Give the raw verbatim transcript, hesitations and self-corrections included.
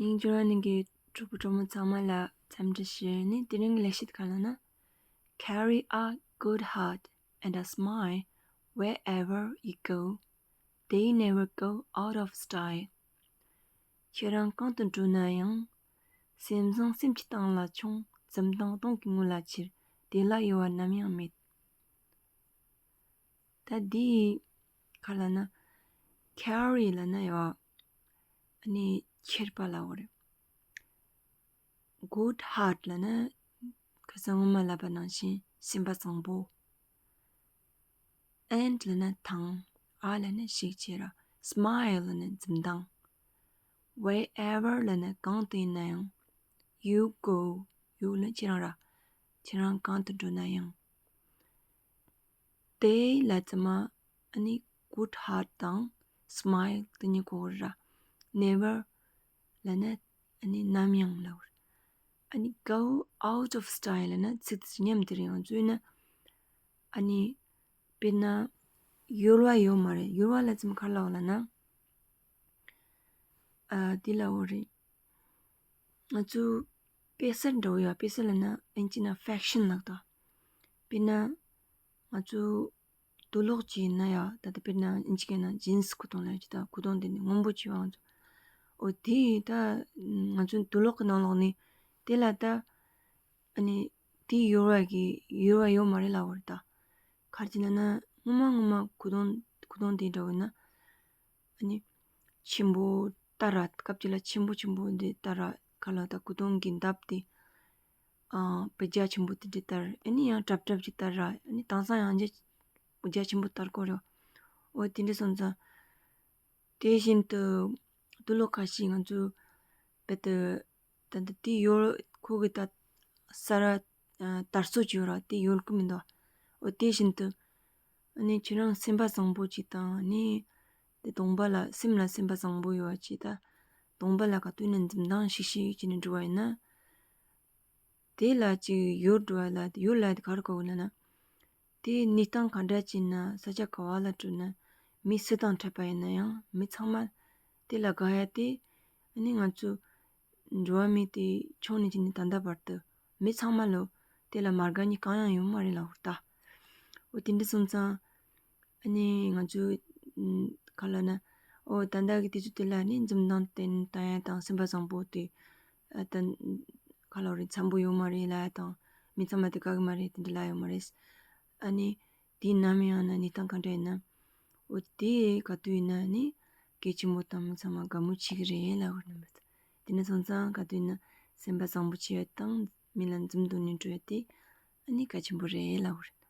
ཡིན་ཀྱང་ནི་གི་གྲོགས་པོ་གྲོགས་མོ་ཚང་མ་ལ་འཚམས་འདྲི་ཞུ་ནི། དེ་རིང་གི་ལེ་ཤད་ག་ལ་ན། Carry a good heart and a smile wherever you go. They never go out of style. ཁྱེད་རང་གང་དུ་འགྲོ་ན་ཡང་། སེམས་བཟང་སེམས་ཀྱི་གཏིང་ལ་མཆོང་། འཛུམ་མདངས་གདོང་གི་ངོས་ལ་འཁྱེར། དེ་ལ་གཡོ་བ་ནམ་ཡང་མེད། ད་འདི་ག་ལ་ན། Carry ལ་ན་ཡོ། ཨ་ནི་འཁྱེར་པ་ལ་འོ་རེད། Good heart ལ་ན་ཁ་སང་ངོ་མ་ལབ་པ་ནང་བཞིན་སེམས་པ་བཟང་པོ། And ལ་ན་ཐང་། A ལ་ན་ཞིག་བྱེད་ར། Smile ལ་ན་འཛུམ་མདངས། Wherever ལ་ན་གང་དུ་ཡིན་ན་ཡང་། You go. You ལ་ཁྱེད་རང་ར། ཁྱེད་རང་གང་དུ་འགྲོ་ན་ཡང་། They ལ་ཙམ་མ་ཨ་ནི་good heart དང་smile དེ་གཉིས་གོ་ར། Never ལ་ན་ཨ་ནི་ནམ་ཡང་ལ་བར། ཨ་ནི་go out of style ལ་ན་ཚིག་དེ་མཉམ་དེ་རེད། ང་ཚོས་ན་ཨ་ནི་དཔེར་ན་ཡོལ་བ་ཡོད་མ་རེད། ཡོལ་བ་ལ་ཙམ་ག་ལ་བ་ལ་ན། ཨ་དེ་ལ་འོ་རེད། ང་ཚོ་དཔེ་གསར་འདྲ་བོ་ཡོད། དཔེ་གསར་ལ་ན་ཨིན་ཇི་ན་fashion ལབ་ད། དཔེར་ན་ང་ཚོ་དུག་ལོག་ཅིག་ཡིན་ན་ཡ། ད་ལྟ་དཔེར་ན་ཨིན་ཇི་སྐད་ན་ཇིན་སི་ཁུ་ཏོང་ལབ་ཀྱི། ད་ཁུ་ཏོང་དེ་ནི་སྔོན་པོ་ཅིག་ཡོད་ང་ཚོ། འོ་དེ་ད་ང་ཚོ་དུག་ལོག་གི་ནང་ལོགས་ནི་དེ་ལ་ད་ཨ་ནི་དེ་ཡོལ་བ་གི་ཡོལ་བ་ཡོད་མ་རེད་ལབ་པ་རེད་ད། ག་རེ་བྱས་ན་ན་སྔོན་མ་སྔོན་མ་ཁུ་ཏོང་ཁུ་ཏོང་དེ་འདྲ་བོ་ཡིན་ན། ཨ་ནི་ཆེན་པོ་ལྟར་ར། སྐབས་ཅིག་ལ་ཆེན་པོ་ཆེན་པོ་འདི་ལྟར་ར། ག་ལ་ད་ཁུ་ཏོང་གི་འདབས་དེ་ཨ་བོད་རྒྱ་ཆེན་པོ་དེ་འདྲ་ལྟར། ཨ་ནི་ཡང་གྲབ་གྲབ་ཅིག་ལྟར་ར། ཨ་ནི་དེང་སང་ཡང་རྒྱ་བོད་རྒྱ་ཆེན་པོ་ལྟར་གོ་ར། འོ་དེ་འདྲ་སོང་ཙང་དེ་བཞིན་དུ་དུག་ལོག་ཁ་ཤས་ང་ཚོ་བོད་དུ་ད་ལྟ་དེ་ཡོལ། ཁོ་གི་ད་ས་ར་ཨ་དར་སྲོལ་ཅིག་ཡོད་ར། དེ་ཡོལ་གི་མི་འདུག་འོ་དེ་བཞིན་དུ་ཨ་ནི་ཁྱེད་རང་སེམས་པ་བཟང་པོ་ཅིག་དང་། ཨ་ནི་དེ་གདོང་པ་ལ་སེམས་ལ་སེམས་པ་བཟང་པོ་ཡོད་པ་ཅིག་ད་གདོང་པ་ལ་ག་དུས་ནས་འཛུམ་མདངས་ཤིག་ཤིག་བྱས་ནས་འགྲོ་བ་ཡིན་ན། དེ་ལ་ཅིག་ཡོལ་འགྲོ་བ་ལ་ཡོལ་ལ་དེ་ག་རེ་གོ་དགོས་ལབ་ན། དེ་གནས་སྟངས་ག་འདྲ་ཅིག་ཡིན་ན། ས་ཆ་ག་བ་ལ་འགྲོ་ན། མི་སུ་དང་འཕྲད་པ་ཡིན་ན་ཡང་མི་ཚང་མ་དེ་ལ་དགའ་ཡ་དེ། ཨ་ནི་ང་ཚོ་འགྲོ་བ་མི་དེ་ཆུང་ནས་བྱས་ནས་ད་ལྟ་བར་དུ་མི་ཚང་མ་ལོ་དེ་ལ་མ་དགའ་མཁན་གང་ཡང་ཡོད་མ་རེད་ལབ་པ་རེད་ད། འོ་དེ་འདྲ་སོང་ཙང་ཨ་ནི་ང་ཚོ་ཨམ་ག་ལབ་ན། འོ་ད་ལྟ་གི་དུས་ཚོད་དེ་ལ་ནི་འཛུམ་མདངས་བསྟན་བསྟན་ཡ་དང་སེམས་པ་བཟང་པོ་དེ་ཨ་ད་ག་ལབ་རེད། འཚམ་པོ་ཡོད་མ་རེད་ལབ་ཡ་དང་། མི་ཚང་མ་དེ་དགའ་གི་མ་རེད། དེ་འདྲ་ལབ་ཡོད་མ་རེད། ཨ་ནི་དེ་ནམ་ཡང་ན་གནས་སྟངས་ག་འདྲ་ཡིན་ན། འོ་དེ་ག་དུས་ཡིན་ན་ནི་གལ་ཆེན་པོ་དང་མི་ཚང་མ་དགའ་མོས་བྱེད་ཀྱི་རེད་ལབ་པ་རེད། དེ་ནས་སོང་ཙང་ག་དུས་ཡིན་ན་སེམས་པ་བཟང་པོ་བྱེད་ཡ་དང་མི་ལ་འཛུམ་མདངས་ནས་འགྲོ་ཡ་དེ་ཨ་ནི་གལ་ཆེན་པོ་རེད་ལབ་པ་རེད།